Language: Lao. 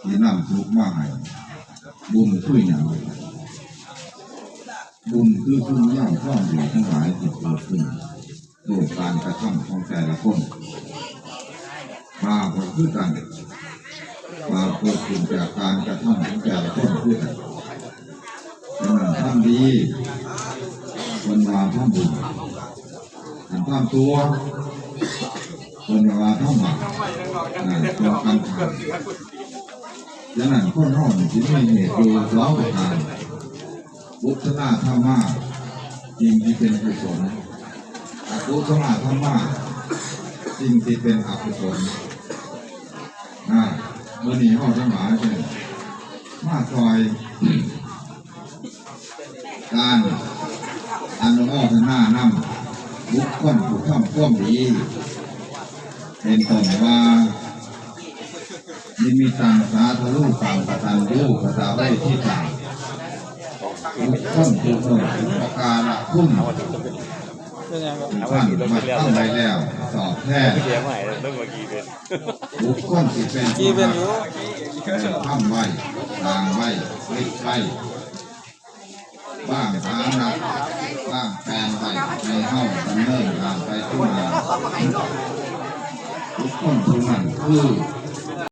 ທີ່ນຳທຸກມາໃຫ້. ບຸນຄືຫຍັງ? ບຸນຄືຄຸນງາມຄວາມດີທັງຫຼາຍທີ່ເກີດຂຶ້ນໂດຍການກະທຳຂອງແຕ່ລະຄົນ. ບາບກໍຄືກັນ, ບາບເກີດຂຶ້ນຈາກການກະທຳຂອງແຕ່ລະຄົນຄືກັນ. ສະນັ້ນ ທຳດີ ເພິ່ນວ່າທຳບຸນ, ຄັນທຳຊົ່ວ ເພິ່ນວ່າທຳບາບ, ນັ້ນຕົງກັນຂ້າມ. ສະນັ້ນ ຄົນເຮົານີ້ຊິມີເຫດຢູ່ສອງປະການ, ກຸສະລະທຳມາ ສິ່ງທີ່ເປັນກຸສົນ, ອະກຸສະລະທຳມາ ສິ່ງທີ່ເປັນອະກຸສົນ. ອາ ມື້ນີ້ເຮົາທັງຫຼາຍມາຊ່ອຍ ການອະນຸໂມທະນານຳບຸກຄົນຜູ້ທຳຄວາມດີ ເປັນຕົ້ນວ່າ ນິມິຕັງ ສາທະລູ ຕັງ ກະຕັນຍູ ກະຕະເວທິຕັງ. ບຸກຄົນຜູ້ຮູ້ອຸປະກາລະຄຸນ ເປັນຫຍັງ? ທ່ານມາທຳໄວ້ແລ້ວ ຕອບແທນ. ບຸກຄົນທີ່ເປັນຜູ້ຮັກ ແມ່ນທຳໄວ້, ສ້າງໄວ້, ເຮັດໄວ້, ວາງຖານະ, ວາງແຜນໄວ້ໃຫ້ເຮົາດຳເນີນການໄປຂ້າງໜ້າ. ບຸກຄົນຜູ້ນັ້ນຄື